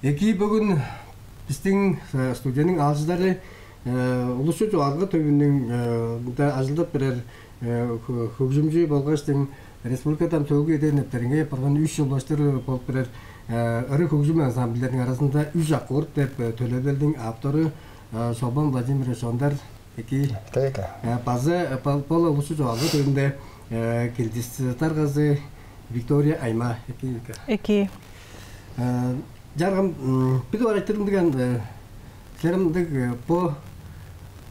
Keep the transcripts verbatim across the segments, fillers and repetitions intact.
Эки, бүгүн бистиң, э, студияның аалчылары, э, улусчу чогаалга төвүнүң, э, мында ажылдап бирер, э, хө-, хөгжүмчү болгаштың республикада ам сөөлгү үеде нептереңгей апарган үш чыл баштыр болуп бирер, э, ыры-хөгжүм ансамбльдериниң аразында «Үш аккорд» деп, э, төлевилелдиң автору, э, Шолбан Владимирович Ондар. Эки. Эки. Э, база, э, бо-, бо-ла улусчу чогаалга төвүнде, э, килдис даргазы Виктория Айма. Эки, эки. Эки. Э, чаргым, м, бир дугаар айтырыг диган, э, силер ындыг, э, бо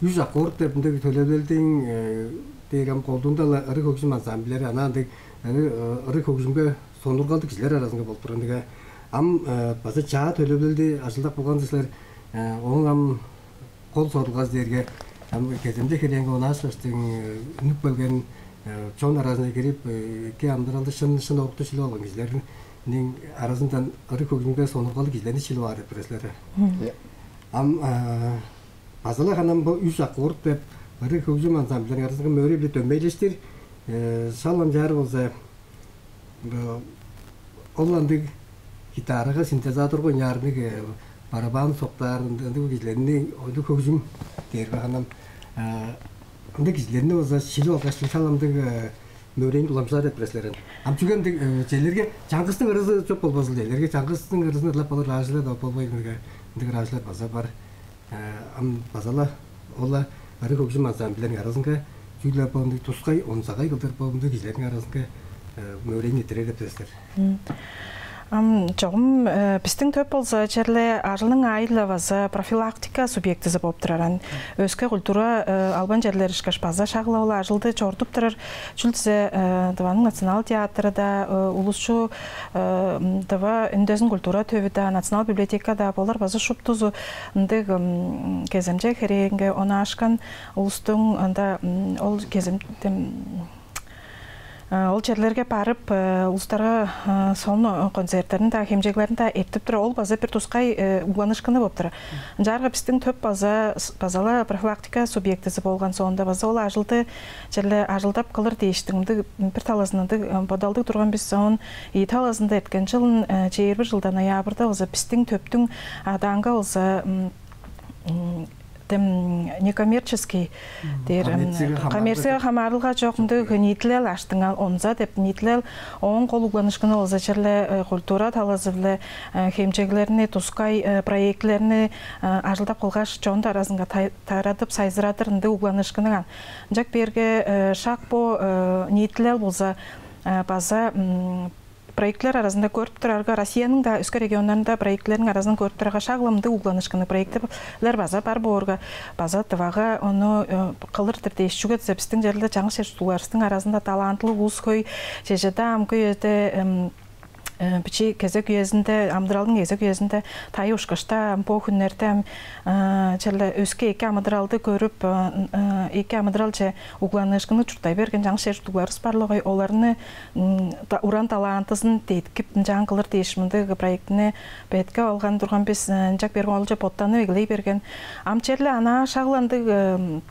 «Үш аккорд» деп ындыг төлевилелдиң, э, дээр ам колдуунда-ла ыры-хөгжүм ансамбльдери, анаа ындыг ыры, э, ыры-хөгжүмге сонуургалдыг кижилер аразынга болуп турган дег. Ам, э, база чаа төлевилелди ажылдап болган силер, э, ооң ам кол сорулгазы дээрге, ам кеземче херээнге онаашкаштың, э, үнүп келген, э, чон аразынга кирип, э, эки амыдыралды, шын, шын орукту шилип алган кижилерниң аразындан ыры-хөгжүмге сонуургалдыг кижилерни шилип аар деп турар силер. Мгм. Ам, э, база-ла ханам бо «Үш аккорд» деп ыры-хөгжүм ансамбльдерниң аразынга мөөрей-биле дөмейлештир, э, шал ынчаар болза, Бо, ол ындыг гитарага, синтезаторга ойнаар ындыг, э, барабан соктаар ындыг, ындыг кижилерни, ындыг хөгжүм дээрге ханам, э, ындыг кижилерни болза шилип алгаш, шал ындыг, э, мөөрейни уламчылаар деп билир силер. Ам чүге ындыг, э, черлерге чаңгыстың ырызы чок болбазыл, черлерге чаңгыстың ырызын ырлап болур ыраажылар-даа болбайн, ындыг, ындыг ыраажылар база бар. Э, ам база-ла ол-ла ыры-хөгжүм ансамбльдериниң аразынга чүгле бо мындыг тускай, онзагай кылдыр бо мындыг кижилерниң аразынга, э, мөөрейни эрттирер деп билир силер. М. Ам чогум, э, бистиң төп болза черле ажылдың аайы-ла база профилактика субъектизи болуп турар. Ам өске культура, э, албан черлер ышкаш база шак-ла ол ажылды чорудуп турар. Чүл дизе, э, Тываның национал театры-даа, э, улусчу, э, м, Тыва үндезин культура төвү-даа, национал библиотека-даа, болар база шуптузу ындыг, м, кеземче херээнге онаашкан улустуң ында, м, ол кезем-, дем, э, ол черлерге барып, э, улустарга, э, солун концерттерин-даа, хемчеглерин-даа эрттирип турар. Ол база бир тускай, э, угланыышкыны болуп турар. Ынчаарга бистиң төп база, база-ла профилактика субъектизи болган соонда, база ол ажылды черле ажылдап кылыр дээштиң, ындыг бир талазында ындыг, э, бодалдыг турган бис. Оон ийи талазында эрткен чылын, э, чээрби чылда ноябрьда болза бистиң төптүң адаанга болза, м, м, дем некоммерческий дээр, м, коммерцияга хамаарылга чок, коммерцияга хамаарылга чок ындыг ниитилел аштыңал, «Онза» деп ниитилел. Ооң кол угланыышкыны болза черле, э, культура талазы-биле, э, хемчеглерни, тускай, э, проектилерни, э, ажылдап кылгаш, чон аразынга тай-, тарадып, сайзырадыр ындыг угланыышкыны каан. Ынчап бээрге, э, шак бо, э, ниитилел болза, э, база, м, проектилер аразында көрүп турарга, Россияның-даа өске регионнарында проектилерниң аразында көрүп турарга, шак-ла мындыг угланыышкынныг проектилер база бар боорга, база Тывага ону, э, кылыр-дыр дээш. Чүге дизе бистиң черле чаңгыс чер-чурттугларывыстың аразында талантылыг улус хөй, чеже-даа амгы үеде, эм, э, бичии кезек үезинде, амыдыралдың кезек үезинде тайып ушкаш-даа, бо хүннерде ам, э, черле өске эки амыдыралды көрүп, э, э, эки амыдыралче угланыышкынныг чурттай берген чаңгыс чер-чурттугларывыс бар-ла болгай. Оларны, м, та-, уран талантызын деткип, ынчаар кылыр дээш мындыг проектини бетке алган турган бис, э, ынчап бээрге олче боттанып эгелей берген. Ам черле анаа шак-ла ындыг, э,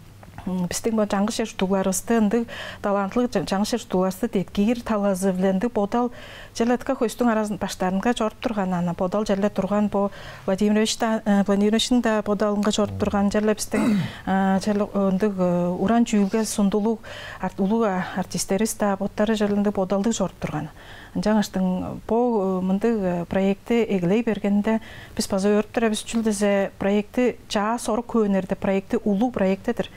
м, бистиң бо чаңгыс чер-чурттугларывысты, ындыг талантылыг ча-, чаңгыс чер-чурттугларывысты деткиир талазы-биле ындыг бодал черле дыка хөстүң аразын баштарынга чоруп турган, ана бодал черле турган, бо Владимирович-даа, э, Владимировичтиң-даа бодалынга чоруп турган, черле бистиң, э, черле ындыг, э, уран чүүлге сундулуг арт-, улуг, а, артистеривис-даа боттары черле ындыг бодалдыг чоруп турган. Ынчангаштың бо, э, мындыг, э, проектти эгелей бергенде, бис база өөрүп турар бис. Чүл дизе, проектти чаа сорук хөөннерде, проектти улуг проект-тир.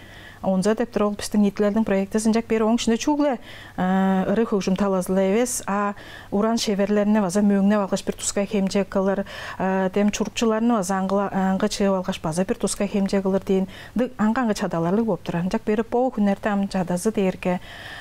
«Онза» деп турар ол бистиң ниитилелдиң проектизи. Ынчап бээр ооң иштинде чүгле, э, ыры-хөгжүм талазы-ла эвес, а уран шеберлерни база мөөңнеп алгаш, бир тускай хемчег кылыр, э, дем чурукчуларны база аңгыла-, аңгы чыып алгаш, база бир тускай хемчег кылыр дээн, ындыг аңгы-аңгы чадаларлыг болуп турар. Ынчап бээрге бо хүннерде ам чадазы дээрге,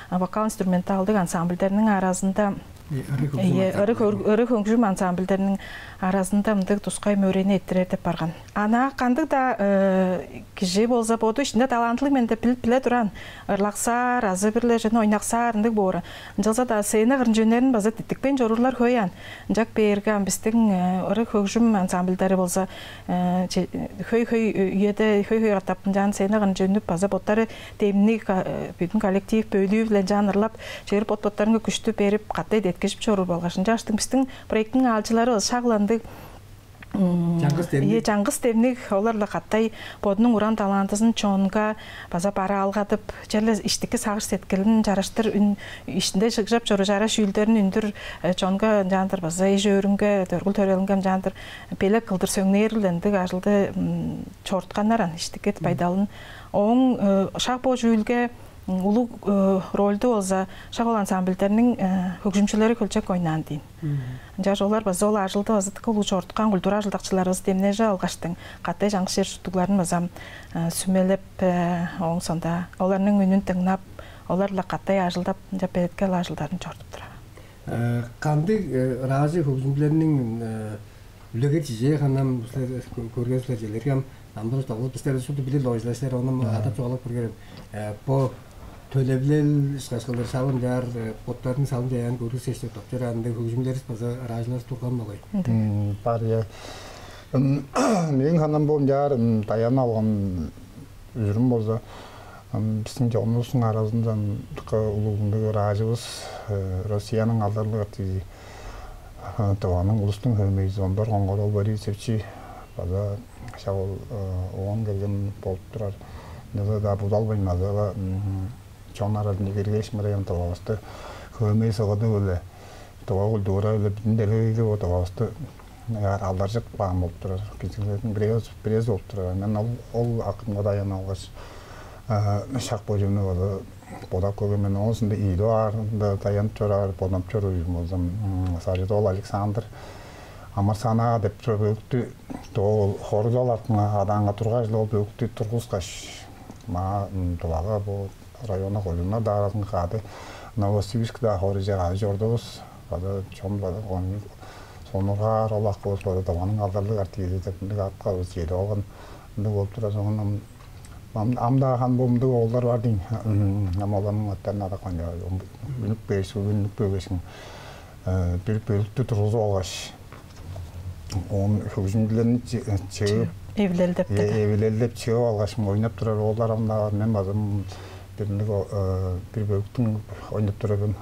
а, вокал-инструменталдыг ансамбльдерниң аразында Ыры хөгжүм Ийе, ыры ансамбль. Хөр- ыры хөгжүм ансамбльдерниң аразында мындыг тускай мөөрейни эрттирер деп барган. Ана кандыг-даа э, кижи болза боду ишинде талантлыг мен деп билип биле туран. Ырлаксаар, азы бир-ле чүнү ойнаксаар ындыг боор. Ынчалза-даа сцена кырынчы үннерин база диттикпейн чоруурлар хөй аан. Ынчак бээрге ам бистиң э, ыры хөгжүм ансамбльдери болза э, че- хөй-хөй үеде хөй-хөй катап ынчаан сцена кырынчы үнүп база боттары демниг ка- э, бүдүн коллектив бөлүү-биле ынчаан ырлап чыырып бот-боттарынга күштү берип катай деткижип чоруур болгаш ынчааштың бистиң проекттиң аалчылары ол шак ындыг Чаңгыс демниг. Ийе, чаңгыс демниг олар-ла катай бодунуң уран талантызын чонга база бараалгадып, черле иштики сагыш сеткилин чараштыр үн ишинде шыгжап чору чараш үүлдерин үндүр э, чонга ынчаандыр база эш өөрүнге, дөргүл төрелинге ынчаандыр белек кылдыр сөңнээрил ындыг ажылды м, чорутканнар ан иштики байдалын. Ооң э, шак бо чүүлге м, улуг э, рольду болза шак ол ансамбльдерниң э, хөгжүмчүлери хөлчек ойнаан дейн. Ынчаш олар база ол ажылды база дыка улуу чоруткан культура ажылдакчыларывыс демнежип алгаштың катай чаңгыс чер чурттугларын база э, сүмелеп э, ооң сонда оларның үнүн дыңнап олар-ла катай ажылдап ынча белеткел ажылдарын чорудуп турар. Э, Кандыг э, ыраажы хөгжүмчүлерниң э, үлегер чижээ ханам силер көрген силер челерге ам намдырыс долгуп бистер шупту билир лоожулар силер ону адап чугаалап көргерем. Э, Бо төлевлел ышкаш кылдыр шалым чаар боттарының салым чаяан көргүс эште топ чораанында хөгжүмлерис база ыраажылар турган болгай. Бар я. Мээң ханам бо ынчаар даян алган үзүрүм болза биздин чонувустуң аразындан улугундуг ыраажыбыз Россияның алдарлыг артизи Тываның улустуң хөөмейизи Ондар Коңгорол Борисович база шак ол оон келген болуп турар. Ынчалза-даа будалбайн база чон аразынче киргеш мырайын Тывавысты хөөмей сыгыды-биле Тыва культура-биле бүдүн делегейге бо Тывавысты алдаржып каан болуп турар. Кичиңердиң бирээзи бирээзи болуп турар. Мен ол ол акымга даян алгаш шак божумну база бодап көрген мен оозунда ийилип аарында даянып чораар, бодап чоруур болзам Сажидол Александр амырсанаа деп тура бөлүктү ол хорузал артынга адаанга тургаш ол бөлүктү тургускаш маа дубага бу районнук оюннар дааразынга каады Новосибирскиде хоруже каады чордувус. База чон база сонургаар ол акыбыз база дываның алдарлыг артизи деп ындыг аткабыз чеди болган ындыг болуп турар соон ам ам даа хан бумдуг оолдар бар дейм. Ам оларның аттарын адак үнүп бээш үнүп бөгешиң бир бөлүктү тургузуп алгаш оон хөгжүмчүлерин чыып эвилелдеп эвилелдеп чыып алгаш ойнап турар оолдар ам даа мен база бир бир бөлүктүң ойнап турарын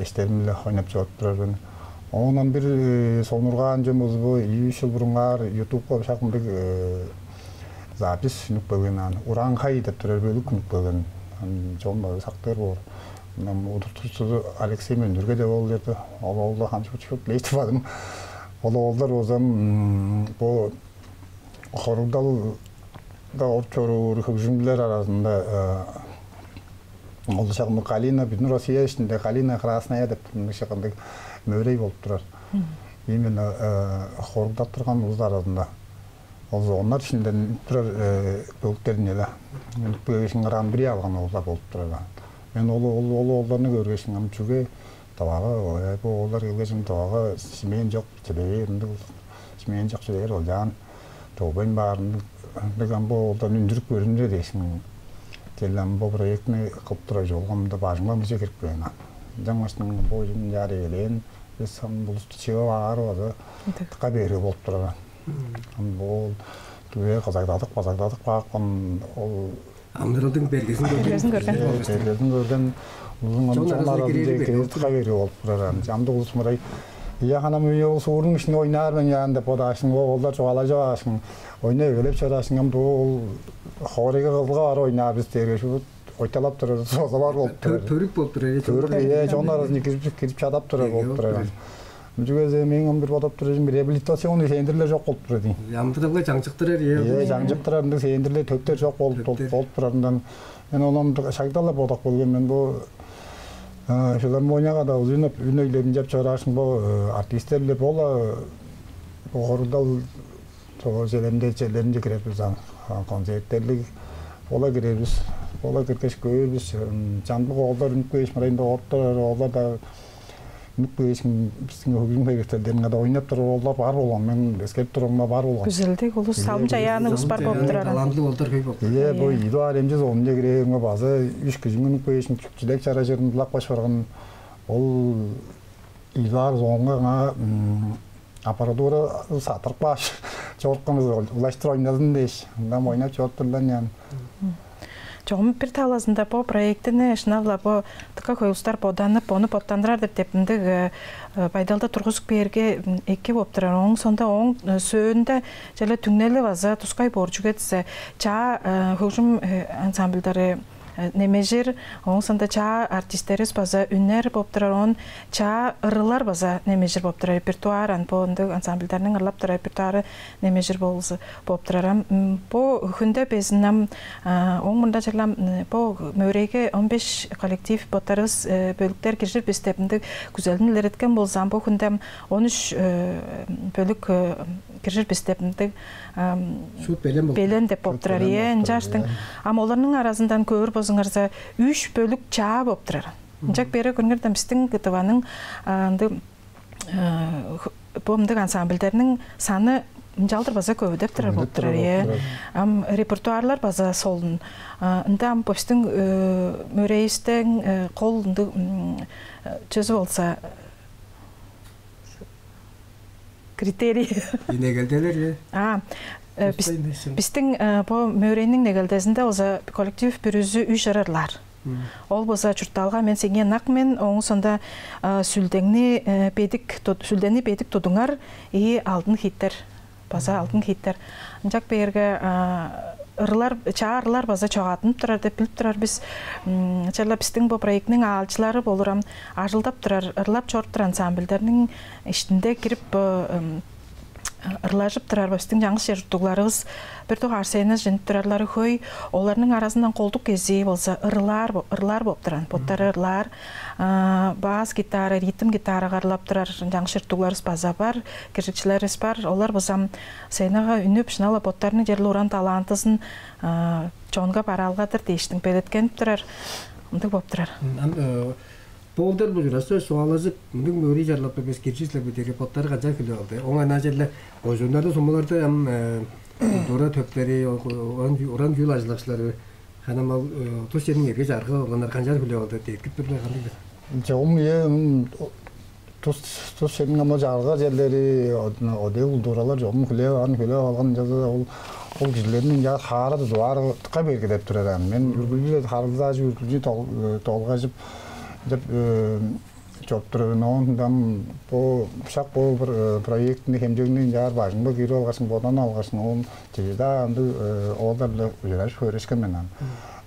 эштерим-биле ойнап чыгып турар мен. Оондан бир сонургаан чүве болза бу ийи үч жыл бурунгаар ютубка шак мындыг запись үнүп келген аан. Уранхай деп турар бөлүк үнүп келген. Чон база сактыр боор. Удуртукчузу Алексей Мөндүрге деп ол жерде ол оолда хамчык чыгып лейт бадым. Ол оолдар болзам бу хоругдалда оруп чоруур хөгжүмчүлер аразында ол шагында Калина бүдүн Россия ишинде Калина Красная деп мынча кандай мөөрей болуп турар. Именно хоругдап турган улус аразында ол зоннар ишинде турар бөлүктерин эле бөөгүшүн ыран бирий алган оолдар болуп турар. Мен ол ол ол оолдарны көргөшүн ам чүге Тавага бу оолдар келгежин тавага симээн жок чедевээр ындыг симээн жок чедевээр ол жаан Тобайн баарындыг ам бо оолдан үндүрүп көрүңүр дээшиң. Черле ам бо проектини кылып турар чолгамда бажыңга мыже кирип кээн. Ынчангаш бо үжүн чаар ээлээн бис ам булусту чыып аар база тыка бээрге болуп турар. Ам бо тивээ кызагдадык базагдадык баапкан ол Амдыралдың бергезин көрген. Бергезин көрген. Бергезин көрген улуң Чон амчан аразында аразында кирери кирери берген. Тыка берип алып турар ам. Амды улус мырай. Ия ханам үйе ол суурун ишин ойнаар мен яан деп бодаашың ол олдар чугала чугаашың. Ойна өгелеп чораашың ам бу ол хориге кызылга бар ойнаар биз дээрге шу ойталап турар созалар болуп Төр- турар. Төрүк болуп турар. Төрүк ие чон аразында кирип кирип чадап турар Ие, болуп турар. Ам чүгезе мен ам бир бодоп турар бир реабилитационный центрлер жок болуп турар дейм. Амдыралга жаңчыктырар ие. Ие жаңчыктырар ындыг центрлер төптер жок болуп Төптер. Болуп турарындан мен онон шагдала бодок болгон мен бу филармонияга да узунуп үн өйлерин жеп чораашын бу артисттер эле бола бу хорудал желемде жерлеринде кирер биз концерттерлик Ола кирер бис. Ола киргеш көөр бис. М, чамдык оолдар үнүп кээш, мырайында оруп турар оолдар-даа үнүп кээш, м, бистиң хөгжүм херекселдеринге-даа ойнап турар оолдар бар болган. Мен эскерип турарымга, бар болган. Күзелдиг улус, салым-чаяанныг улус бар болуп турар. Талантлыг оолдар хөй болуп. Ийе, бо ийи дугаар эмчи зонунче кирээрге база үш кижи үнүп кээш, чүдек чара чырын дылап каш барган. Ол ийи дугаар зонга аңаа, м, аппаратура саттырып кааш, чорупкан бис, ол улаштыр ойназын дээш. Ындан ойнап чоруп турлар аан. Чогум бир талазында бо проектини шынап-ла бо дыка хөй улустар боданып, ону боттандырар деп, деп ындыг, э, э, байдалда тургузуп кээрге, м, эки болуп турар. Ооң соонда, ооң, э, сөөлүнде черле түңнели база тускай боор, чүге дизе чаа, э, хөгжүм, э, ансамбльдары, э, немежир, ооң соонда чаа артистеривис база үнер болуп турар, оон чаа ырылар база немежир болуп турар, репертуар, ам бо ындыг ансамбльдарның ырлап турар репертуары немежир болза болуп турар. Ам, м, бо хүнде безин ам, а, ооң мурнунда черле ам, м, бо мөөрейге он беш коллектив боттарывыс, э, бөлүктер киржир бис деп ындыг күзелин илереткен болза, ам бо хүнде ам он үш, э, бөлүк, э, киржир бис деп ындыг, ам, шуут белен болуп белен деп болуп турар, белен ийе, болуп турар, ынчааштың. Ийе. Ам оларның аразындан көөр болзуңарза, үш бөлүк чаа болуп турар. Ынчап бээрге көрүңер даан, бистиң Тываның, а, ындыг, а, х-, бо мындыг ансамбльдерниң саны ынчалдыр база көвүдеп турар болуп турар, ийе. Көвүдеп турар болуп турар. Ам репертуарлар база солун. А, ында ам бо бистиң, э, мөөрейивистиң, э, кол ындыг, м, э, чүзү болза, критерий. И негелделер, э? А, э, бис-, Тускай нерсе. Бистиң, э, бо мөөрейниң негелдезинде болза коллектив бүрүзү үш ыры ырлаар. Мм. Ол болза чуртталга «Мен сеңээ ынак мен», ооң соонда, э, «Сүлдеңни, э, бедик туд-, сүлдени бедик тудуңар» и «Алдын хиттер». База «Алдын хиттер». Ынчап кээрге, а, ырылар, чаа ырылар база чогаадынып турар деп билип турар бис. М, черле бистиң бо проектиниң аалчылары болур ам, ажылдап турар, ырлап чоруп турар ансамбльдерниң иштинде кирип, бо, м, ырлажып турар бистиң чаңгыс чер-чурттугларывыс, бир дугаар сценаже чедип турарлары хөй. Оларның аразындан колдук кезии болза ырылар бо-, ырылар болуп турар, боттары ырлаар. А, бас-гитара, ритм-гитарага ырлап турар чаңгыс чер-чурттугларывыс база бар, киржикчилеривис бар. Олар база ам сценага үнүп, шынап-ла боттарының черле уран талантызын, а, чонга бараалгадыр дээштиң белеткенип турар. Ындыг болуп турар. М, ам, э, бо оолдар бо чураска чугаалажып, мындыг мөөрей чарлап тур бис, киржир силер бе дээрге, боттары канчаар хүлээп алды? Оон аңаа черле кожууннарда, сумуларда ам, э, культура төптери, о-, уран, уран чүүл ажылдакчылары, ханам ол, э, тус черниң эрге-чагыргазы болганнар канчаар хүлээп алды, деткип тур бе, кандыг-дыр? Чогум, ийе, м, о-, тус, тус черниң ам ол чагырга черлери, о-, одег культуралар чогум хүлээп алган, хүлээп алган, ынчалза-даа ол, ол кижилерниң ынчаар хаара тудуп аары дыка берге деп турар аан. Мен үргүлчү-ле харылзаажып, үргүлчү тол-, э, долгажып, деп, э, чоруп турар мен. Оон ам бо, шак бо бир, э, проектини, хемчегни ынчаар бажыңга киирип алгаш, боданып алгаш, оон чеже-даа ындыг, э, оолдар-биле ужуражып, хөөрешкен мен аан.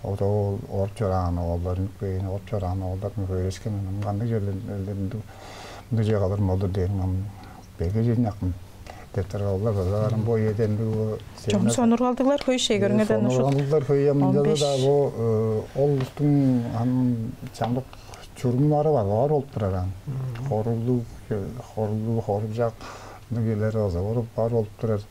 Ол, ол оруп чораан оолдар, үнүп кээн оруп чораан оолдар-биле хөөрешкен мен аан. Кандыг черлер, ындыг, ындыг чүве кылырым болду дээримге, ам берге чүве-дир ийин деп турар оолдар база бар аан. Бо үеде ындыг, бо чогум сонуургалдыглар хөй, шей, көрүңер даан, ушул. Сонуургалдыглар хөй, ам ынчалза-даа бо, э, ол улустуң ам чамдык чурумнары база бар болуп турар аан. Хоруглуг, э, хоруглуг, хорукжак, ындыг черлери база бар, бар болуп турар.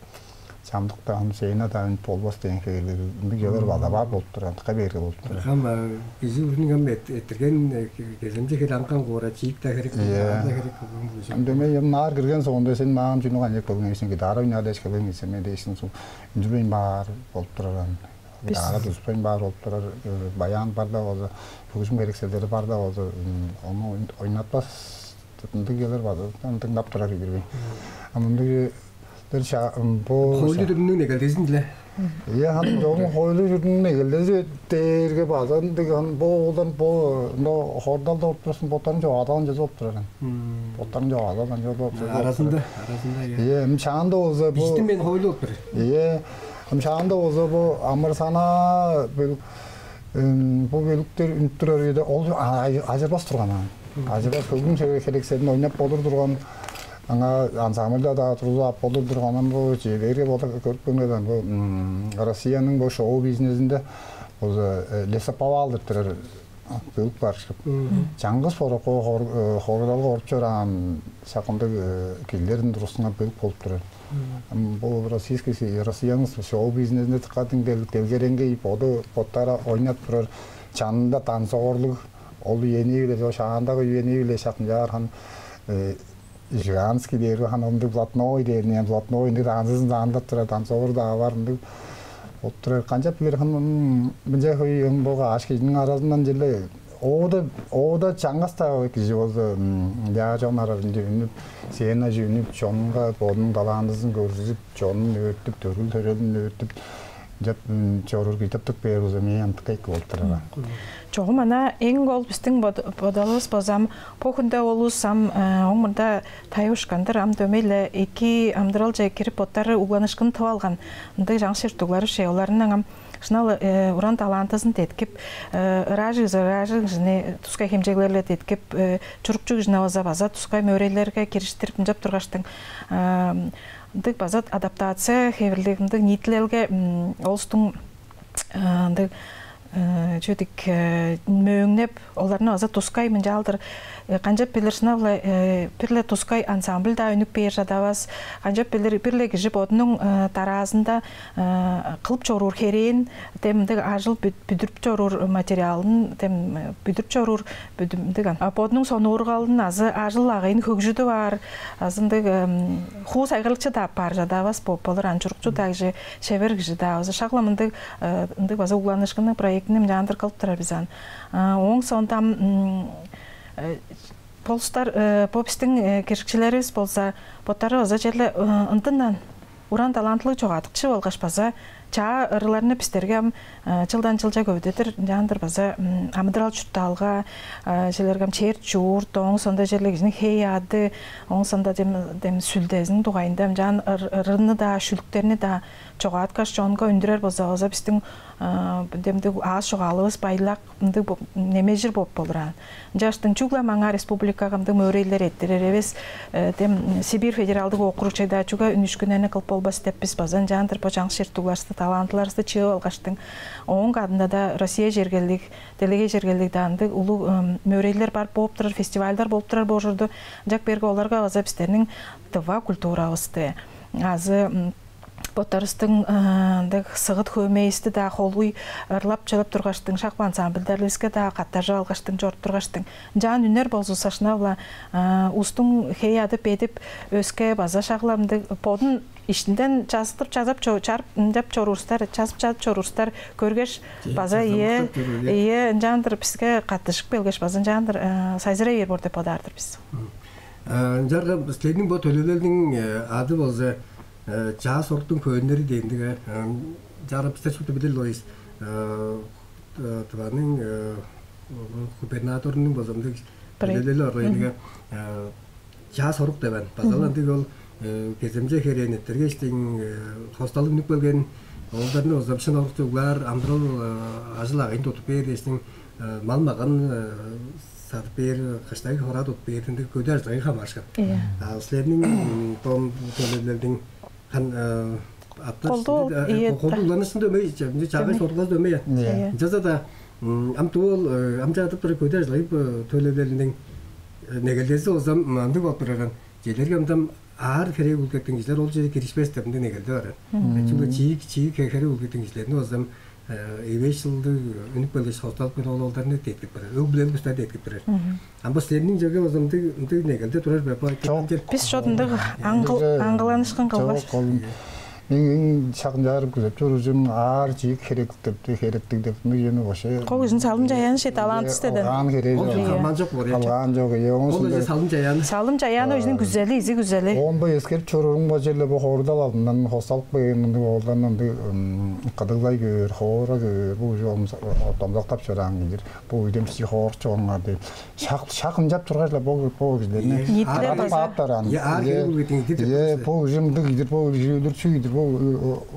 Чамдыкта ам сценага-даа үнүп болбас дээн хевирлиг ындыг чүвелер база бар болуп турар, дыка берге болуп турар. Ам, а, кижи бүрүнүң ам эт-, эрттирген, э, кеземче хире аңган кура, чиик-даа херек, ийе, аңаа-даа херек болган болуш. Ам дөмей, ам наар кирген соонда, сен маңаа чүнү канчап келген сен, гитара ойнаар дээш келген сен, мен дээштиң, суг үндүрбейн баар болуп турар ам. Гитара тудуспайн баар болуп турар, э, баян бар-даа болза, хөгжүм херекселдери бар-даа болза, м, ону ой-, ойнатпас ындыг чүвелер база дыңнап турар ийик бе. Ам ындыг бир ча-, м, бо хоойлу ча-, дүрүмнүң негелдезин-диле. Ийе, ам чогум хоойлу дүрүмнүң негелдези дээрге база ындыг, ам бо оолдар бо, мында хордалда олуртпастың, боттарын чогаадып алган чүвези болуп турар аан. Боттарын чогаадып алган чүвези болуп турар. Аразында, аразында, ийе. Ийе, ам шаанда болза бо. Бистиң мен хоойлу болуп турар. Ийе, ам шаанда болза бо амыр-санаа бөлүк, м, бо бөлүктер үнүп турар үеде ол, а-, ажырбас турган аан. Ажырбас, хөгжүм хере-, херекселин ойнап болур турган, аңаа ансамбль-даа тургузуп ап болур турган. Ам бо чижээлээрге болза көрүп көрүңер даан, бо, м, Россияның бо шоу-бизнезинде болза, э, лесоповал деп турар, бөлүк бар шып. Чаңгыс хорокко хорудалга оруп чораан шакындыг кижилерин турузунга бөлүк болуп турар. Бул российский россиянын шоу бизнесинде тыккадын делгереңгей боду боттары ойнап турар, чанында танцорлуг ол үении биле шаандагы үении биле шакынчаархан жиганский дээр ханымды блатной дээр, блатной ындыг танцызын заандап турар, танцоврда авар ындыг болуп турар. Канчап билир ханымынча хөй бога аш кижиниң аразындан желе оода оода чаңгас-даа кижи болза, яа чон аразынча үнүп, сценаже үнүп, чонунга бодунуң талантызын көргүзүп, чонун өөртүп, төргүл төрелин өөртүп, ынчап чоруур кижи тыптык бээр болза, мээң антыкка эки болуп турар. Чогум ана эң ол бистиң бодалывыс базам бо хүнде олус ам оң мурда тайып ушкандыр, ам дөмей-ле эки амыдыралче кирип боттары угланышкын тып алган ындыг чаңгыс чурттуглар ше оларның ам шынал уран талантызын деткип, ыраажыгызы ыраажыгжыны тускай хемчеглерле деткип, чурукчу кижине база база тускай мөөрелерге кириштирип ынчап тургаштың ындыг база адаптация хевирлиг ындыг ниитилелге олустуң ындыг чүдик мөөңнеп, оларны база тускай мынчаалдыр канчап билир шынап-ла бир-ле тускай ансамбль-даа үнүп бээр чадавас. Канчап билир бир-ле кижи бодунуң дараазында кылып чоруур херээн, дем ындыг ажыл бүдүрүп чоруур материалын дем бүдүрүп чоруур бүдүмдүг ан. Бодунуң сонуургалын азы ажыл агыйын хөгжүдүп аар, азы ындыг хуу сайгарлыкчы-даа апаар чадавас болуп болур ан, чурукчу-даа кижи, шевер кижи-даа база шак-ла мындыг ындыг база угланыышкынныг проектини мынчаандыр кылып турар бис ан. Ооң соонда ам болустар бо бистиң киржикчилеривис болза боттары база черле ындындан уран талантылыг чогаадыкчы болгаш база чаа ырыларны бистерге ам чылдан чылча көвүдедир ынчаандыр база амыдырал чурттаалга, чилерге ам чер чуурт, ооң сонда черле кижиниң хей ады, ооң сонда дем сүлдезиниң дугайында ынчаан ырыны-даа, шүлүктерни-даа чогааткаш чонга үндүрер болза база бистиң демдиг аас чогаалывыс байлак ындыг немежир болуп болур аан. Ынчаштың чүгле маңаа республикага ындыг мөөрейлер эрттирер эвес, дем Сибирь федералдык округче-даа чүге үнүшкүннерни кылып болбас деп бис база ынчаандыр бо чаңгыс чер-чурттугларывысты, талантыларывысты чыып алгаштың, ооң кадында-даа Россия чергелиг, делегей чергелиг-даа ындыг улуг мөөрейлер бар болуп турар, фестивальдар болуп турар божурду. Ынчак берге оларга база бистерниң тыва культуравысты азы боттарывыстың ындыг сыгыт хөөмейивисти-даа холуй ырлап чыып тургаштың, шак бо ансамбльдерливиске-даа каттажып алгаштың, чоруп тургаштың, ынчаан үнер болзувусса шынап-ла улустуң хей-аъды бедип, өске база шак-ла мындыг бодун иштинден чазыттырып, чазап чо- чарып, ынчап чоруурустар, чазып чазып чоруурустар көргеш, база ийе, ийе, ынчаандыр биске каттыжып келгеш, база ынчаандыр сайзырай бээр боор деп бодаар-дыр бис. Ынчаарга силерниң бо төлээлерниң ады болза Чаа соруктуң хөөннери дээн-дир. Чаа, бистер шупту билир-ле бис. Тываның губернаторунуң база мындыг төлээлери бар, ындыг чаа сорук деп аан. База-ла ындыг ол кеземче херээн эрттиргештиң, хосталып үнүп келген оолдарны база шын орукче углаар, амыдырал, ажыл-агыйын тудуп бээр дээштиң, мал-маган садып бээр, кыштагы хораа тудуп бээр, ындыг көдээ ажыл-агый хамаарышкан. Ийе. А силерниң дом төлээлердиң хан аттар колдуу, ийе, колдуу уланыштың дөмей, чаагай сорулгазы дөмей. Ийе. Ынчалза-даа ам дуу ол ам чаадып турар көдээ ажыл-агый төлээлериниң негелдези болза ындыг болуп турар. Чижээлээрге, ам аар херек үүлгеттиң кижилер ол черге киришпес деп ындыг негелде бар. Чүгле чиик, чиик херек үүлгеттиң кижилерни болза эвээш чылдыг үнүп келгеш, хосталып келген оолдарны деткип турар. Өг-бүлелиг улустар деткип турар. Ам бо силерниң черге болза ындыг, ындыг негелде турар бе? Бо айтырган чер. Бис шот ындыг аңгыл-, аңгыланышкын кылбас. Чок, ол мээң эң шагын чаарып күзеп чоруур чүвем аар чиик херек деп, херектиг деп, ындыг чүвени вообще. Кол кижиниң салым-чаяаны ше, талантысы деден. Калгаан херек. Ол чүве калган чок боор. Калган чок, ийе, оңус. Ол эже салым-чаяаны. Салым-чаяаны өзүнүң күзели, изи күзели. Оон бо эскерип чоруурум бо черле бо хорудал алдындан хосталып келген ындыг оолдан ындыг кыдыглай көөр, хоора көөр, бо уже домзактап чораан кижи-дир. Бо үйден бичии хоорукчу болуңар деп. Шак, шак ынчап тургаш-ла бо, бо кижилерни ниитилеп база. Аар кижилер уулгеттиң кижи-дир. Бо кижи мындыг кижи-дир, бо кижи өлүрүкчү кижи-дир, бо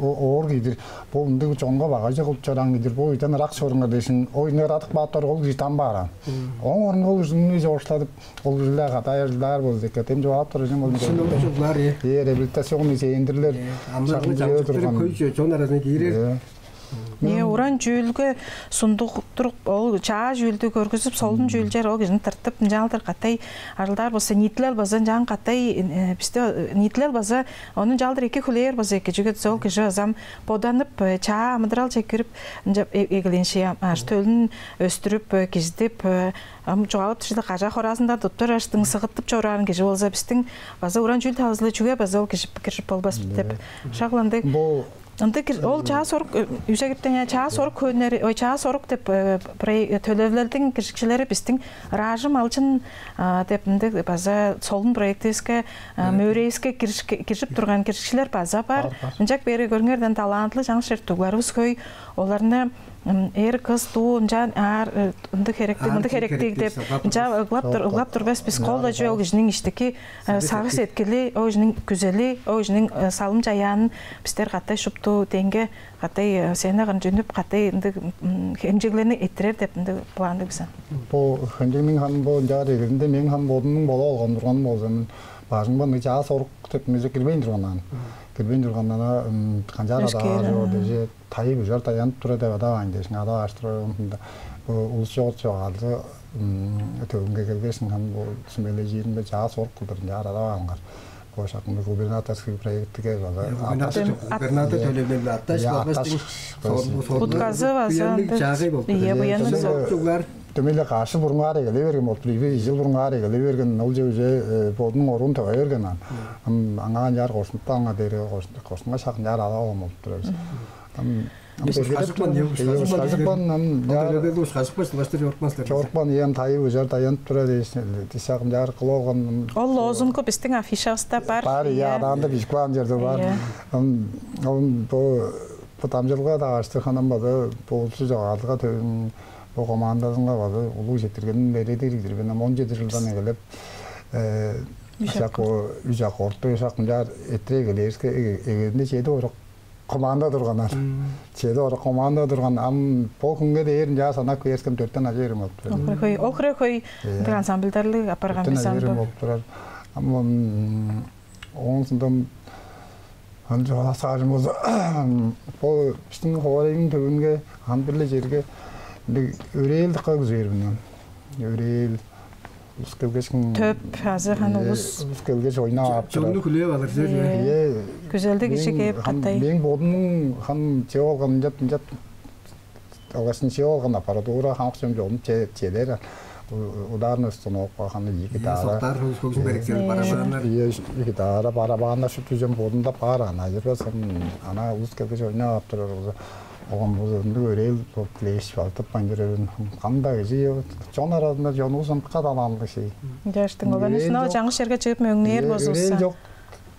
оор кижи-дир. Бо ындыг чонга багажы кылып чораан кижи-дир, бо үйден ырак чоруңар дээшин, оюнга ырадып каап турар ол кижи там баар аан. Ооң орнунга ол кижини чоокшуладып, ол кижилер катай ажылдаар болза эки, дем чугаалап турар чүвем ол. Шын ол чуглаар, э. Э, реабилитационный центрлер. Амдыгы шак чаңчыктыр турган. Көй чон аразына киирер. Э. Э, Ынчан чүүлге сундуктуруп, ол чаа чүүлдү көргүзүп, солун чүүлчер ол кижини тыртып, ынчалдыр катай ажылдаар болза, ниитилел база ынчаан катай, э, бисте, э, ниитилел база ону ынчалдыр эки хүлээр болза эки, чүге дээш ол кижи база ам боданып, э, чаа амыдыралче кирип, ынча э-, эгелээн ши ам, аш төлүн өстүрүп, э, кижидип, э, ам чугаалап турда, кажаа-хораазындан туттур аштың сыгыттып чораан кижи болза, бистиң база уран чүүл тавызылы чүге база ол кижи киржип болбас деп. Шак ындыг. Бо Ындыг кир-, ол чаа сорук, э, үжегиптен, я, чаа сорук хөөннери, ой, чаа сорук деп, э, проек-, э, төлевилелдиң киржикчилери бистиң Ражы Малчын, а, деп ындыг база солун проективиске, а, мөөрейиске киржик-, киржип турган киржикчилер база бар. Бар, бар. Ынчап бээрге көрүңерден, талантылыг чаңгыс чер дугларывыс хөй, оларны, м, эр, кыс, дуу, ынчан аар, э, ындыг херектиг, мындыг херектиг деп, ынча ыглап тур, ыглап турбас, бис кол-ла чүве ол кижиниң иштики, э, сагыш-сеткили, ол кижиниң күзели, ол кижиниң, э, салым-чаяанын бистер катай шупту деңге катай, э, сценага үнүп, катай ындыг, м, хемчеглерни эрттирер деп ындыг пландыг бис. Бо хемчегниң ханы бо ынчаар эгезинде мээң ханы бодумнуң болуп алган турганым болза, мен бажыңга ындыг чаа сорук деп мезе кирбейн турган аан. Кирбейн турган ана, м, канчаар адаар чоор дээш, тайып ужар таянып тура деп адавайн дээш, адавааш тура, ында бо улус чогут чогаалчы, м, төвүнге келгеш, ынчан бо сүмележииринде чаа сорук кылдыр ынчаар адавааннар. Бо шакында губернаторский проектиге база. Губернатор, губернатор төлевилелин атташ, атташ болгаш сорду. Утказы база чаагай болду. Ийе, буянныг. Дөмей-ле каш чыл бурунгаар эгелей берген болду. Бир чыл бурунгаар эгелей берген, ол же уже, э, бодунуң оруун тывай берген аан. Ам аңаа ынчаар кошунуп, аңаа дээрге кошунуп, кошунга шак ынчаар ала болган болуп турар бис. Ам Ушкажыкпан, ушкажыкпан, ам, ол делегелди ушкажыкпан, жылаштыр чорупкан силер. Чорупкан, ийем тайып ужар таянып тура дээш, дишак ынчаар кылып алган. Ол лозунгу бистиң афишавыста бар. Бар, ийе, адаанда бижип каан черде бар. Ам, ам бо, бо дамчылга дааштыр ханам база болчу чогаалга төвүн бо командазынга база улуу четтиргенин бередир мен. Ам он чеди жылдан эгелеп, э, үжак орту, үжак орту, үжак ынчаар эттире эгелээриске, эгезинде чеди орак команда турганнар. Чеди орак команда турган. Ам бо хүнге дээр ынчаар санап кээрискем, дөртен ажа берем болуп турар. Ол хире хөй, ол хире хөй ындыг ансамбльдарлыг апарган бис ам бо. Болуп турар. Ам ооң соондан ам чугаалаар чүвем болза, бо бистиң хоорайның төвүнге, ам бир-ле черге ындыг өрээл дыка күзээр мен. Өрээл улус келгеш, төп азы ханы улус, улус келгеш ойнап ап турар. Чонну хүлээп алыр чер. Ийе. Күзелдиг кижи кээп катай. Мээң бодумнуң ханы чыып алган, ынчап, ынчап алгаш, чыып алган аппаратура, хамык чон чонну чедер. Ударный установка, ханы ийи гитара. Соктар, хөгжүм берекчел, барабаннар. Ийе, гитара, барабаннар, шупту чон бодунда бар, ана ажырбас, ана улус келгеш ойнап ап турар болза. Оон бо ындыг өрээл боп дилээш база тыппайн чоруур мен. Кандыг кижи чон аразында чонувус ындыкка талантылыг шей. Ынчаштың оларны шынап чаңгыс черге чыып мөңнээр болзувусса. Өрээл чок,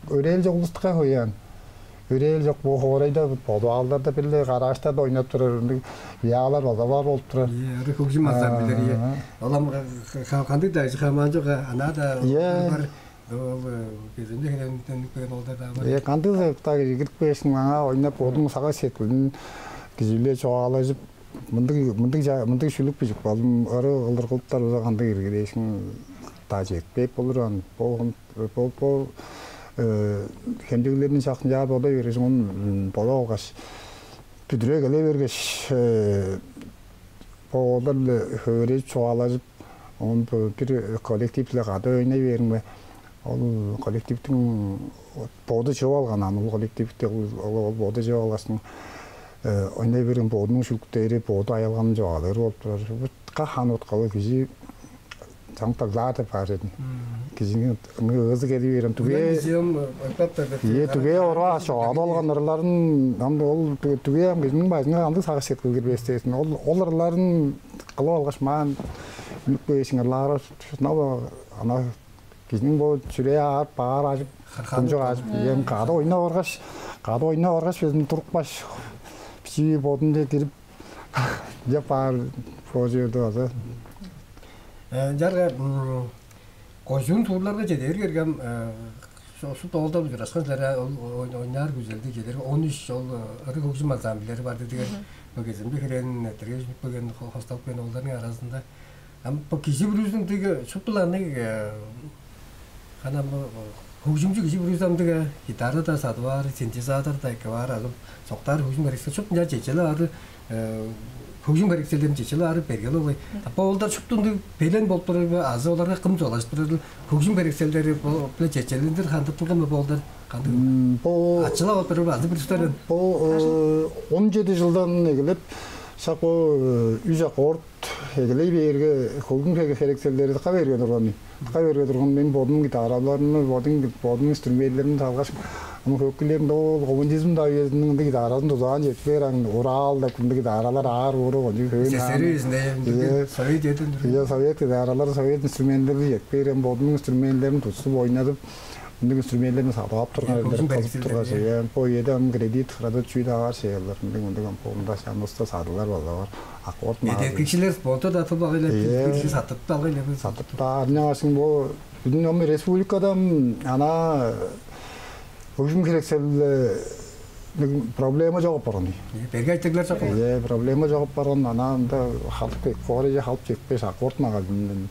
өрээл чок улустука хоян. Өрээл чок бо хоорайда, подвалдарда, бир-ле гаражтарда ойнап турар ындыг уяалар база бар болуп турар. Ыры хөгжүм ансамбльдери. Олам кандыг дайжы хамаан чок, ана да бар. Ол кеземче херээнден келген олдар-даа бар. Э, кандыг-даа кирип кээшиң, аңаа ойнап, бодуң сагыш-сеткилиң кижи-биле чугаалажып, мындыг, мындыг, мындыг шүлүк бижип калдым, ыры кылдыр кылыптар болза, кандыг иргилээшиң-даа четпейн болур. Ам бо, бо, бо хемчеглерниң шакын чаар бодай бергеш, оон бодай алгаш, бүдүрүп эгелей бергеш, бо олар-биле хөөрежип, чугаалажып, оон бир коллектив-биле кады ойнай бериңме, ол коллективтиң боду чыып алган, ам ол коллективти ол, ол боду чыып алгаштың, ойнай берген бодунуң шүлүктери, боду аялганын чугаалаар болуп турар. Бутка хан уткалыг кижи чамдыглаар деп баар эдим. Кижиниң ыңыы ызы кедип бээрин. Туге Ийе, туге ораа чогаадып алган ырларын, ам ол туге ам кижиниң бажыңга кандыг сагыш-сеткил кирбес дээзин. Ол, ол ырларын кылып алгаш, маан үнүп кээшиң ырлаар, шынап ана кижиниң бо чүрээ аарып, баар ажып, кунчуг ажып, ийем кады ойнап оргаш, кады ойнап оргаш, безин турупкаш, бичии бодунче кирип, деп баар бо чүве база. Ынчаарга кожуун суурларга чедээр кергем, шупту оолдар ужурашкан силер, ол ойнаар күзелди чедер. Он үч ол ыры хөгжүм ансамбльдери бар дидиген. Бо кеземче херээни эрттиргеш үнүп келген, хосталып келген оолдарның аразында. Ам бо кижи бүрүзүнүң деги шуптуларның ханам хөгжүмчү кижи бүрүзү ам деге гитара-даа садып аар, синтезатор-даа эккеп аар, азы соктаар хөгжүм эриксе шупту ынчаар чечелеп аар. хөгжүм херекселдерин чечелеп аарып берген ол. Бо оолдар шупту ындыг белен болуп турар бе, азы оларга кым чугаалажып турарыл? Хөгжүм херекселдери бо-биле чечелендир хандыртынган бе бо оолдар? Кандыг? Бо ачылап алып турар бе, азы бир устардан? Бо он жети жылдан эгелеп шак бо үш аккорд эгелей бээрге, хөгжүм херекселдери дыка берген турган мен. Дыка берген турган мен бодум гитараларымны, бодум, бодум инструментилерим салгаш, ам хөөкүйлерим ол коммунизм давизиниң ындыг гитаразын тудуп алган чедип кээр, ам Урал деп ындыг гитаралар аар ууру кончуг хөөн. Сесери изинде Совет эден. Иә, совет гитаралар, совет инструментилерди чедип кээр, ам бодумнуң инструментилерин тутсуп ойнадып, ындыг инструментилерни садып ап турган эрлер кызып турган. Бо үеде ам кредит кырады чүү-даа бар шеелер, ындыг, ындыг ам бо мында чанывыста садылар база бар. Аккорд маа. Эдеркикчилер болду да тып алгай эле, киржи сатып алгай эле. Сатып да арнявашың бо. Бүгүн ам республикада ана хөгжүм херекселде проблема чогуп барган дий. Берге айтыглар чогуп. Э, проблема чогуп барган, ана ында халып кек коораже халып чекпеш аккорд магазининен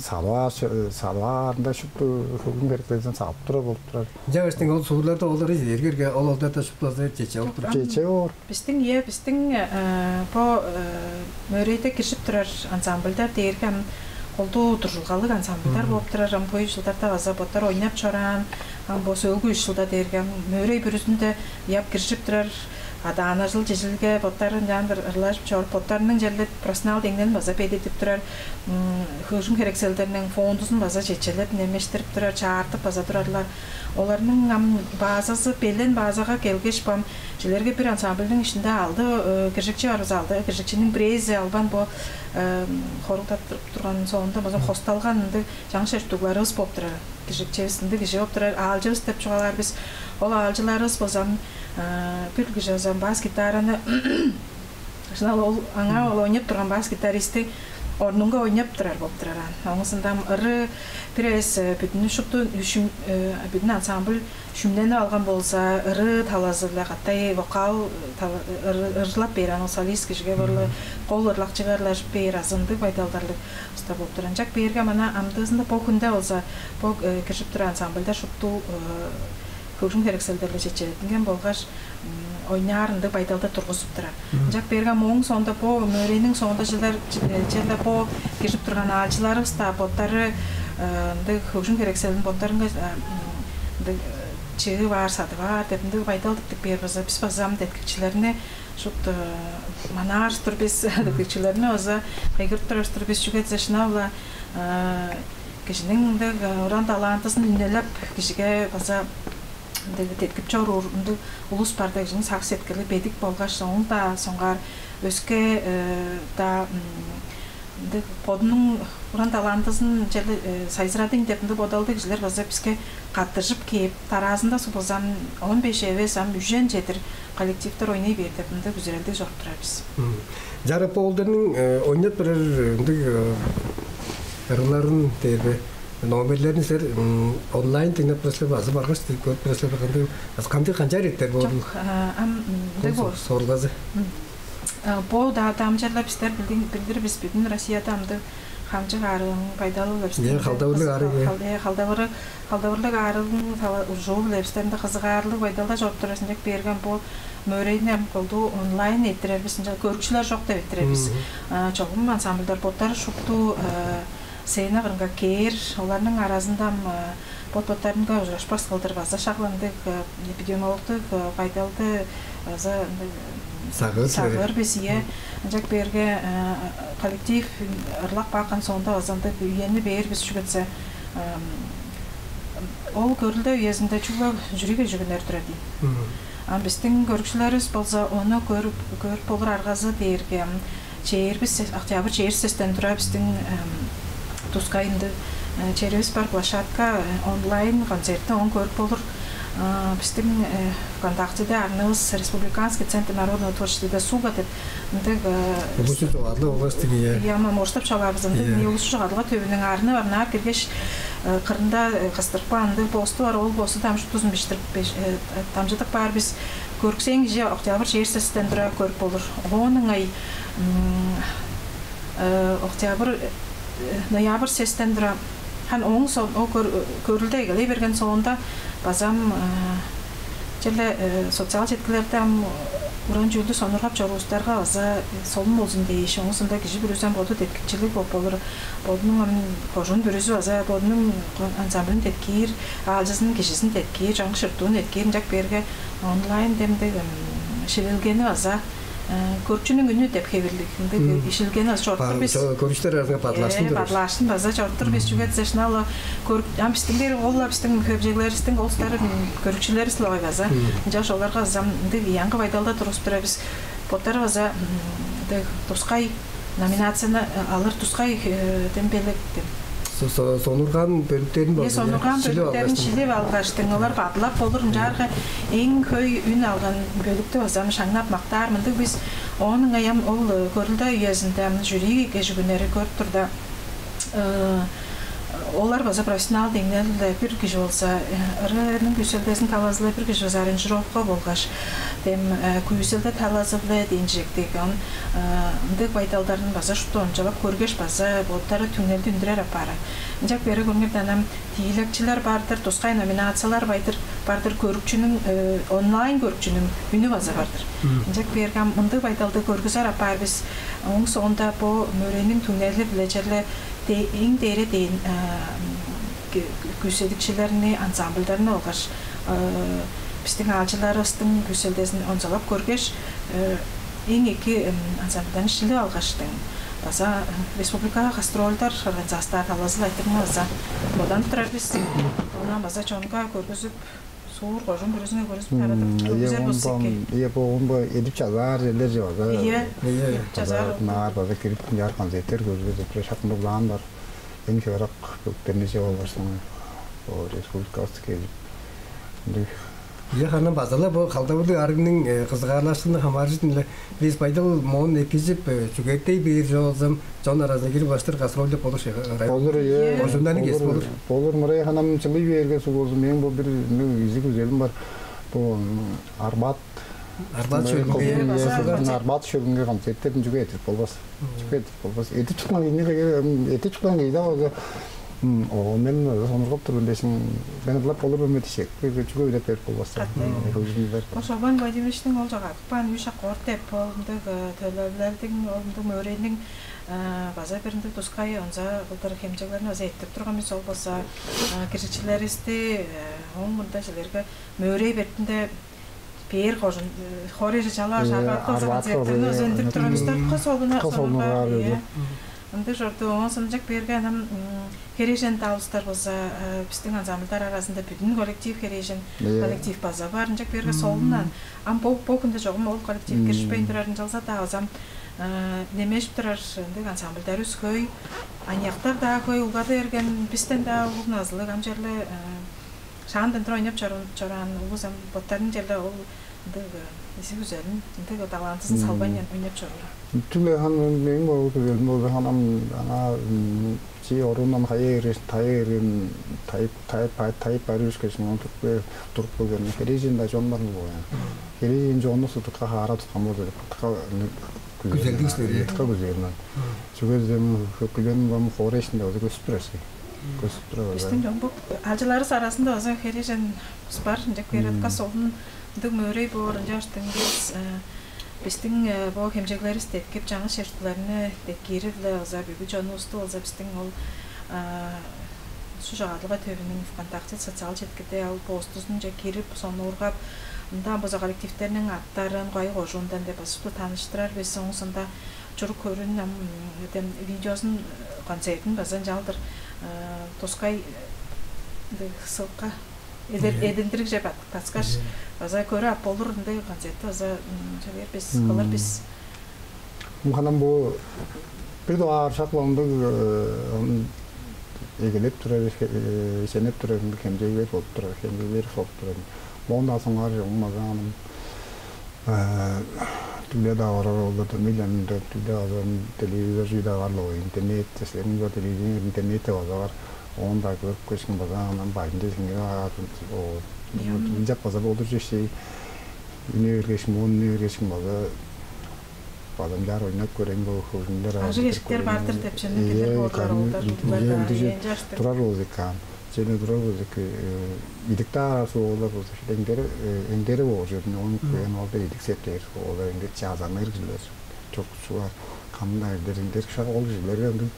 салбаар, салбаарында шупту хөгүм херекселден салып турар болуп турар. Ынчангаш ол суурларда олар эргерге ол олдарда шупту чече болуп турар. Чече боор. Бистиң, ийе, бистиң бо мөөрейде киржип турар ансамбльдар дээрге ам колдуу удуржулгалыг ансамбльдар болуп турар. Ам бо үш чылдарда база боттар ойнап чораан, ам бо сөөлгү үш чылда дээрге ам мөөрей бүрүзүнде ыяп киржип турар, адаанажыл чижилге боттары ынчаан ырлажып чоруп, боттарының черле профессионал деңнелин база бедидип турар, хөгжүм херекселдерниң фондузун база чечелеп, немештирип турар, чаартып база турарлар. Оларның ам базазы, белен базага келгеш, бо ам чилерге бир ансамбльдиң иштинде алды киржикчи бар болза, алды киржикчиниң бирээзи албан бо хоругдаттырып турган соонда болза хосталган ындыг чаңгыс чер-чурттугларывыс болуп турар. Киржикчивис ындыг кижи болуп турар, аалчывыс деп чугаалаар бис. Ол аалчыларывыс болза ам бир кижи болза ам бас гитараны шынап-ла ол аңаа ол ойнап турган бас гитаристиң орнунга ойнап турар болуп турар аан. Оңусунда ам ыры бир эвес бүдүн шупту шүм, бүдүн ансамбль шүмненип алган болза, ыры талазы-биле катай вокал ырылап бээр, аны солист кижиге бырлы кол ырлакчыга ырлажып бээр азы ындыг байдалдарлыг уста болуп турар. Ынчап бээрге мана амдыызында бо хүнде болза бо киржип турар ансамбльдар шупту хөгжүм херекселдерле чечелеттинген болгаш ойнаар ындыг байдалды тургузуп турар. Ынчап бээрге ам ооң соонда бо мөөрейниң соонда чыдар черле бо киржип турган аалчыларывыс-даа боттары ындыг хөгжүм херекселин боттарынга ындыг чыып аар, садып аар деп ындыг байдал тыптып бээр база бис база ам деткикчилерни шупту манаар-дыр бис, деткикчилерни база кыйгырып турар-дыр бис. Чүге дизе шынап-ла кижиниң ындыг уран талантызын үнелеп, кижиге база ындыг деткип чоруур ындыг улус бар дег, кижиниң сагыш-сеткили бедик болгаш, оон-даа соңгаар өске-даа ындыг бодунуң уран талантызын черле сайзырадыйн деп ындыг бодалдыг кижилер база биске каттыжып кээп, дараазында суг болза ам он беш эвес, ам үжен чедир коллективтер ойнай бээр деп ындыг бүзүрелдиг чоруп турар бис. Чарап оолдарның ойнап турар ындыг ырыларын дээрге номерлерин силер онлайн дыңнап турар силер бе азы баргаш көрүп турар силер бе, кандай, азы кандай канчаар эртер болду? Чок, ам ындыг боор. Сорулгазы. Бо-даа дамчырлар бистер билдир бис, бүдүн Россияда ындыг хамчык аарыгының байдалы-биле бистер. Халдавырлыг аарыг. Халдавыры халдавырлыг аарыгының ужуу-биле бистеринде кызыгаарлыг байдалда чоруп турар. Ынчап бээрге ам бо мөөрейни ам колдуу онлайн эрттирер бис, ынча көрүкчүлер чок деп эрттирер бис. Чогум ансамбльдар боттары шупту сцена кырынга кээр, оларның аразында ам бот-боттарынга ужурашпас кылдыр база шак ындыг эпидемиологтуг байдалды база ындыг сагыыр бис, ийе. Ынчап бээрге коллектив ырлап каапкан соонда база ындыг үени бээр бис, чүге дизе ол көрүлде үезинде чүгле жюри кежигүннер турар дийин. Ам бистиң көрүкчүлеривис болза ону көрүп, көрүп болур аргазы дээрге ам чээрби сес, октябрь чээрби сестен тура бистиң тускай ындыг черивис бар, площадка, онлайн концертти оон көрүп болур. Бистиң ВКонтактеде арнывыс «Республиканский центр народного творчества Досуга» деп ындыг улусчу чогаадылга болгаш тиги, ийе, ам орустап чогаалаарывыс, ындыг улусчу чогаадылга төвүнүң арны бар. Ынаар киргеш, кырында кыстырып каан ындыг посту бар, ол посту ам шуптузун биштирип, дамчыдып каар бис. Көрүксээн кижи октябрь чээрби сестен тура көрүп болур. Оон ыңай октябрь, ноябрь сестен тура, харын ооң соон, ол көрүлде эгелей берген соонда база ам черле социал четкилерде ам Уран чүүлдү сонургап чоруур улустарга база солун болзун дээш, оон соонда кижи бүрүзү ам боду деткикчилиг болуп болур. Бодунуң ам кожуун бүрүзү база бодунуң ансамблин деткиир, аалчызын, кижизин деткиир, чаңгыс чурттуун деткиир, ынчап бээрге онлайн демдег шилилгени база көрүкчүнүң үнү деп хевирлиг ындыг шилилгени база чоруптур бис. Көрүкчүлер аразынга бадылаштын, бадылаштын база чоруптур бис. Чүге дээш, ынаа-ла көрүк ам бистиң бир ол-ла бистиң хөгжүглеривистиң, улустар, көрүкчүлеривис-ле ой база. Ынчаш оларга база ындыг аңгы байдалда тургузуп турар бис. Боттары база ындыг тускай номинацияны алыр, тускай дембелек деп. Сонургаан бөлүктерин, сонургаан бөлүктерин шилип алгаштың, олар бадылап болур. Ынчаарга эң хөй үн алган бөлүктү база шаңнап мактаар. Мындыг бис оон ыңай ам ол көрүлде үезинде ам жюри кежигүннери көрүп турда, олар база профессионал деңнел-ле, бир кижи болза ырының күүселдезин талазы-биле, бир кижи болза аранжировка болгаш дем күүселде талазы-биле динчектиг. Он ындыг байдалдарын база шупту ончалап көргеш, база боттары түңнелди үндүрер апаар. Ынчап бээрге көрүңер даан, ам тиилекчилер бар-дыр, тускай номинациялар бай-дыр, бар-дыр, көрүкчүнүң, онлайн көрүкчүнүң үнү база бар-дыр. Ынчап бээрге ам мындыг байдалды көргүзер апаар бис. Ооң соонда бо мөрейниң түңнели-биле черле эң дээре дээн күүседикчилерни, ансамбльдарны болгаш бистиң аалчыларывыстың күүселдезин онзалап көргеш, эң эки ансамбльдарны шилип алгаштың, база республикага гастрольдар организастаар талазы-биле айтырыгны база боданып турар бис. Оон база чонга көргүзүп, суур кожуун бүрүзүнге көргүзүп тарадып, көргүзер болза эки. Ийе, болгун бо эдип чазаар черлер же база. Ийе, эдип чазаар. Наар база кирип, ынчаар концерттер көргүзер деп шактында план бар. Эң шыырак бөлүктерни чыып алгаштың, бо республикавыска кээп, ындыг. Ийе, харын база-ла бо калдавырлыг арыгның кызыгаарлаштыындан хамааржыр-дыр ийин. Бис байдал моон экижип, чүгээртей бээр чок болза, чон аразынга кирип алгаштың гастроль деп болур ши. Болур, ийе. Кожууннарның кези болур. Болур, мырыңай харын чылый бээрге суг болзун, мээң бо бир изиг күзелим бар. Бо Арбат Арбат шөлүнге. Арбат шөлүнге концерттерин чүге эдип болбас? Чүге эдип болбас? Эдип чыккан кижине, эдип чыккан кижи-даа болза, о, мен сонургап тур мен дээш, мен ырлап болур мен дээш, чүге үлеп берип болбас? Катты. Хөгжүмдер. Бо Шолбан Владимировичтиң ол чогаадып каан «Үш аккорд» деп, ол ындыг төлевилелдиң, ол ындыг мөөрейниң база бир ындыг тускай онза кылдыр хемчеглерин база эрттирип турган бис. Ол болза киржикчилеривисти оң мурнунда силерге мөөрей бетинде бээр кожуун, хоорайже чалааш, арбат кылза концерттерни өзүндүр турар бис. Кыс солунуңар, кыс солунуңар, ийе. Ындыг чорду. Оон соонда ынчап бээрге ам херээжен-даа улустар болза, бистиң ансамбльдар аразында бүдүн коллектив, херээжен коллектив база бар. Ынчап бээрге солундан ам бо, бо хүнде чогум ол коллектив киришпейн турар, ынчалза-даа база ам немежип турар ындыг ансамбльдарывыс хөй, аныяктар-даа хөй, улгады берген, бистен-даа улуг назылыг, ам черле шаандан тура ойнап чораан улус ам боттарының черле ол ындыг изиг күзелин, ындыг талантызын салбайн ойнап чоруур. Чүгле харын мээң бо күзелим болза, харын ам аңаа чи оруундан хая кирген, тая кирген, тайып, тайып, тайып барып ишкеш, оон туруп, туруп келген херээжен-даа чон бар болгай. Херээжен чонну сыдыкка хаара туткан болза деп, сыдыкка күзелдиг силер, сыдыкка күзээр мен. Чүге дезем, хөкүлениң бо хоорай иштинде база көстүп турар силер. Көстүп турар база. Бистиң чон бо аалчыларывыс аразында база херээжен улус бар. Ынчап бээрге солун ындыг мөөрей боор, ынчаштың бис, бистиң бо хемчеглеривис деткип, чаңгыс чер-чурттугларны деткиири-биле база бүгү чонувусту болза бистиң ол Шуут чогаадылга төвүнүң ВКонтакте социал четкиде ол постузунче кирип, сонуургап, ында болза коллективтерниң аттарын, кайы кожуундан деп база таныштырар бис. Ооң соонда чурук көрүүнүң ам видеозун, концертин база ынчалдыр тускай ындыг ссылка эдер-, эдиндиригже бадыткаскаш, база көрүп ап болур ындыг концертти база чүвээр бис, кылыр бис. Харын ам бо бир дугаар шак-ла ындыг эгелеп турар, ишенип турар ындыг хемчеглер болуп турар, хемчеглер болуп турар. Моон-даа соңгаар чогум база ам дүле-даа орар оларда, милемде дүле база телевизор чүү-даа бар-ла, интернет, силерниң бо телевизор, интернетте база бар. Оон-даа көрүп кээшкин база ам бажынче сиңирип аар, ынчап база болур чүве-ши. Үне бергеш, моон үне бергеш, база база ынчаар ойнап көрейн, бо хөгжүмдер ажыг эжиктер бар-дыр деп чүвени билир болур, оолдар, улуглар-даа, ынчаштыр турар болза эки аан. Чене турар болза, идик даарар суолар болза, эңдери эңдери болчу. Ону көөн олда идик септээр суолар, эңдер чаазаннар кижилер. Чок чуга камнар эңдер эңдер шак ол кижилерге ындыг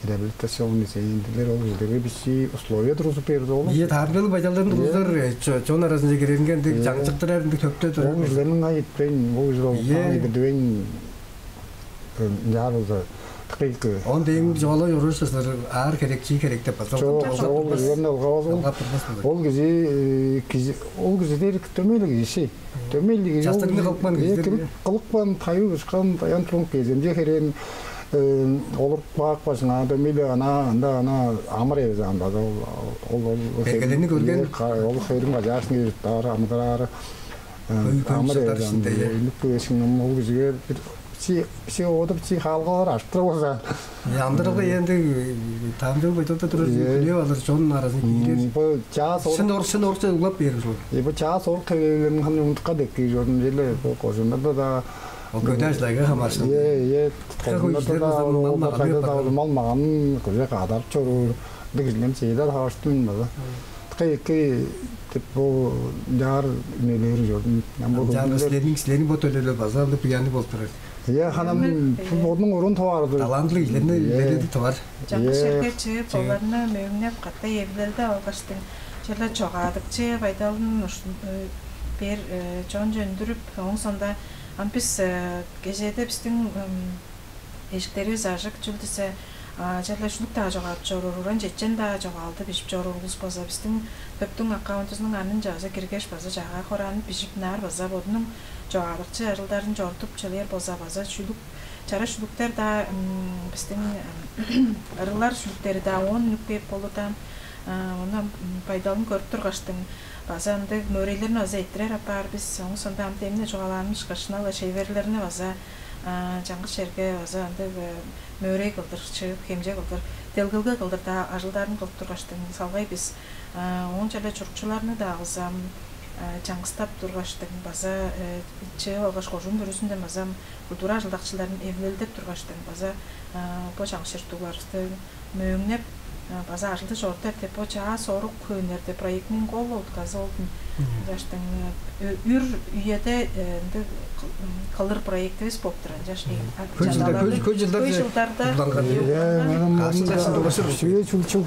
реабилитационный сеендилер, ол кижилерге бичии условия тургузуп берди ол. Ийе, таадыгыл байдалдарын тургузар, чон аразынче киреринге ындыг чаңчыктырар ындыг төптө турар. Ол кижилерниң айтпайн, ол кижилер ол идирдивейн. Ынчаар болза, тыка ийикки. Он дээң чугаалап чоруур сызыр аар херек, чии херек деп база. Чок, чок, ол кижини ылгавас ол. Ылгап турбас болар. Ол кижи, э, кижи, ол кижи дээрик дөмей-ле кижи. Дөмей-ле кижи. Частырыгны кылыпкан кижи дээрик. Кылыпкан, тайып ушкан, даян турган кеземче херээни олуруп каап кааш, аңаа дөмей-ле ана ында ана амыр эвес анда ол ол ол Бергелерни көрген. Ол херин кажаашын кээп баар амыдыраар. Көй көй Амыр чыдар эвес ында. Ишинде, э. Үнүп кээшиң ол кижиге бир чи чи оодуп чи хаалгалар аштыр болза. Амдыралга энди таамдыг бойдолда турар. Ийе. Күлеп алыр чон аразын киирер. Бу чаас Шын орус шын орусча углап берип жол. Бу чаас орук хевээлерин ханы унутка деп кирип жордум. Желе бу кожунда да Ол көдө ажылайга хамаарышкан. Е е Кожунда да ол кайда да мал маган көже кадарып чоруур. Бигирлем сейда таваштым база. Тыка эки деп бу яар үнелери жордум. Мен бу Жан силерниң силерниң бо төлөлөр база ылдып буяны болуп турар. Я ханам бу бодунуң орун таварыды. Талантлы илерне илерди товар. Жаңгы Е. Шерге чыып, оларны мөөңнеп, каттай эвилелде алгаштың. Черле чогаадыкчы байдалын бер чон чөндүрүп, оң сонда ам бис кежээде бистиң эжиктеривис ажык чүл дизе, черле шүлүк-даа чогаап чоруур, уран чечен-даа чогаалды бижип чоруур улус база бистиң төптүң аккаунтузунуң анын чааза киргеш база чагаа хораанын бижип наар база бодунуң чогаадыкчы ажылдарын чорудуп чылыыр болза база шүлүк чара шүлүктер-даа бистиң ырылар шүлүктери-даа оон үнүп кээп болур даан. Ону байдалын көрүп тургаштың база ындыг мөөрейлерни база эрттирер апаар бис. Оон соонда ам демне чугаалааным ышкаш шынала шеверлерни база чаңгыс черге база ындыг мөөрей кылдыр чыып хемче кылдыр делгелге кылдыр-даа ажылдарын кылып тургаштың салгай бис. Оон черле чурукчуларны-даа алзам чаңгыстап тургаштың база чыып алгаш кожуун бүрүзүнден база культура ажылдакчыларын эвилелдеп тургаштың база бо чаңгыс чырыктууларывысты мөөңнеп база ажылды чорудуп эртип бо чаа сорук хөөннерде проектиниң кол утказы олдун ынчаштың үр үеде ындыг кылыр проективис болуп турар ынчаш көй жылдарда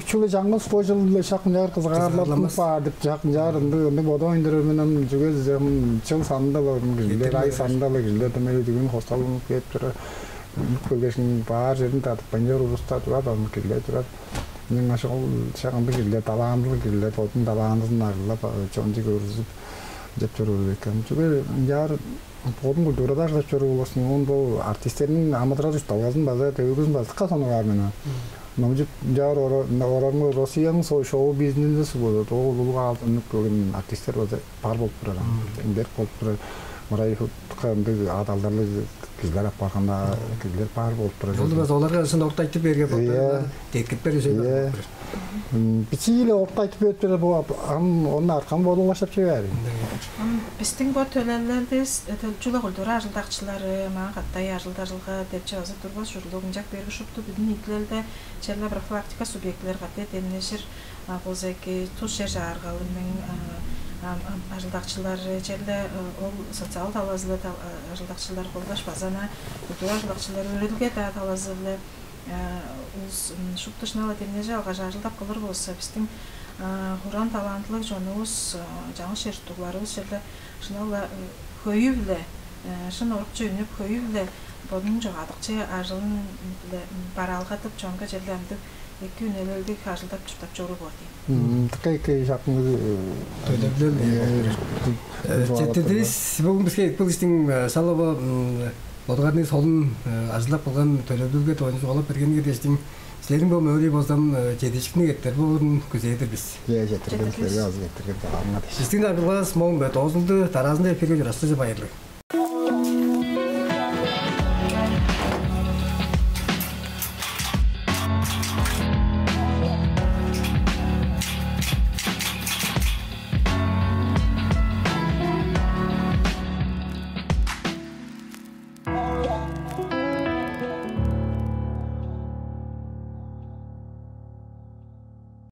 чүгле чаңгыс бо жылда шак мынчаар кызгаарлап баар деп шак мынчаар ындыг ындыг бодооюндур мен ам чүге жыл санында ай санында кижилер демели бүгүн хосталынып кээп турар. Үнүп келгеш, баар черин тадып, банчаар улустар турар, аны кирлер турар. Мен ашык ол шак ындыг кирлер, талаандылыг кирлер, бодун талаандызын арылап, чончу көргүзүп, деп чоруур экен. Чүге ынчаар бодун культурада ажылдап чоруур болзун, оон бо артистерниң амыдырал чуртталгазын база, төвүгүзүн база дыка сонугаар мен. Номчуп ынчаар орармы Россияның шоу бизнесинде болот, ол улуг аалдан үнүп келген артисттер база бар болуп турар. Эңдерик болуп турар. Мырай ындыг адалдарлыг кижилер апарганда кижилер бар болуп турар. Ол база оларга ышын орта айтып берген болуп турар. Деткип берип сөйлеп болуп турар. Бичииле орта айтып берип турар бу ам онун аркан болуп баштап чыгар. Ам бистиң бо төлелердис төлчүлүг культура ажылдакчылары маа каттай ажылдажылга деп чыгызып турбас ужурлуг ынчак берги шупту бүдүн ийитлелде черле профилактика субъектилер каттай демнежир болза эки тус чер чагыргалының ажылдакчылары черле ол социал талазы-биле ажылдакчылар болгаш база ана культура ажылдакчылары өөредилге-даа талазы-биле улус шупту шынап-ла демнежип алгаш ажылдап кылыр болза бистиң уран талантылыг чонувус жаңы чер тугларывыс черле шынап-ла хөйү-биле шын орукче үнүп хөйү-биле бодунуң чогаадыкчы ажылын-биле бараалгадып чонга черле ындыг эки үнелелдиг ажылдап чурттап чоруур боор дейм. Тыка эки шапкыңыз төлөглөр Четирдивис бүгүн биске экпилиштиң салова бодугарны солун ажылдап кылган төлөглөрге тоончу чугаалап бергенге дээштиң силерниң бо мөөрей болзам чедишикни эттер болурун күзээр-дир бис. Иә, жетирген силерге азы жетирген сагаңа дээш. Бистиң дагылгаас моң бе доозулду дараазында эфирге чурастыже байырлыг.